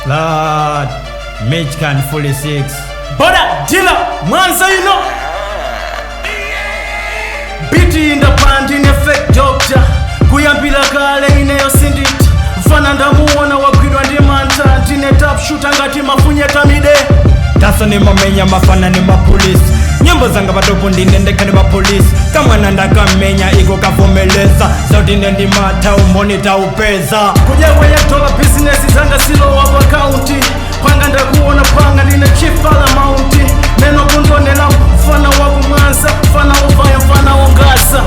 Lord, Michigan 46. Boda dealer Mwanza ino biti ndapa ndine fake doctor, kuyambira kale ineyo sindita. Mfana ndamuona wagwidwa ndi mantha, ndine top shooter ngati mafunyeta mide. Taso nimamenya mafana ni mapolisi, nyimbo zanga patopo ndine ndekha ni mapolisi. Kamwana ndakamenya iko kavomeleza zoti ine ndimatha umboni taupeza. Kudya dola bizinesi zanga silowa pa kaunti. Panga ndakuona panga, ndine chief paramount. Neno kundonela mfana wakumwanza, mfana wovaya, mfana wongasa.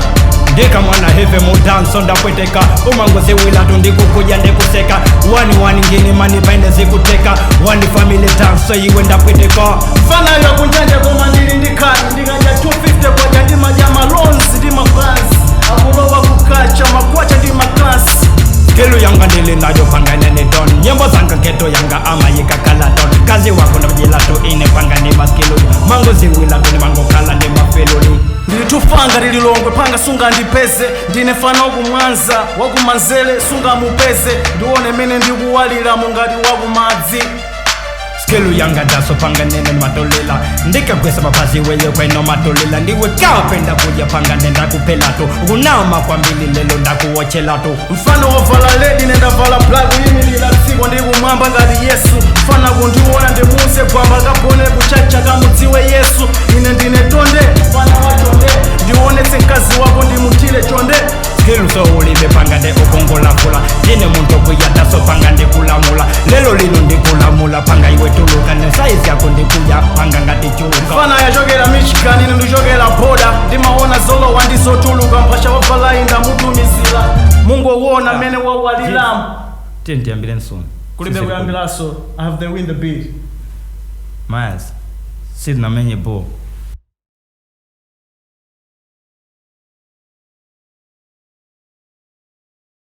Ndikamwana heavy mudanso ndapweteka, umangoziwilatu ndikukuja ndikuseka wani wani ngini mani paine zikuteka wani family danso iwe ndapweteka. Mfana yakunjanja koma ndili ndikhani, ndikadya 250 kwaja, ndimadya malonzi ndi mafansi akulowa kukacha makwacha ndi maklasi. Skilu yanga ndili nayo pangane ni don, nyimbo zanga ghetto yanga amayika kalaton kazi wako ndabujilatu ine pangane maskilu mangoziwilatu ni mangokhala ndi mafiluli. Ndilitufanga lililongwe panga sunga ndipeze, ndine fana wakumwanza wakumanzele sunga mupeze, ndione mene ndikuwalira mungati wakumadzi. Skilu yanga daso pangane ni matolela, ndikagwesa mapazi weyo kweno matolela, ndiwe kapenda kuja pangane ndakupelatu ukunama kwambili lelo ndakuwochelatu. Mfano wovala red nendavala black, uyimirira dziko ndikumwamba ngati Yesu. Mfana kundiona ndimuze gwamba kapone kuchacha kamudziwe Yesu. Ine ndine tonde mfana wa chonde, ndionetse mkazi wako ndimutire chonde. Skilu so ulibe pangane ukongolakula, ndine muntu kuya daso panga ndikulamula, lelo lino ndikulamula panga iwe tuluka ne saizi yako ndikuya panga ngati chuluka. Mfana yachokera Michigan, ine ndichokera boda, ndimaona zolowa ndizotuluka. Mpasha wavala ndamutumizira, mungowona mene wawaliramu. Tiyambire nsoni. Kulibe kuyambiranso, I have the win the beat. Myers, sitinamenye ball.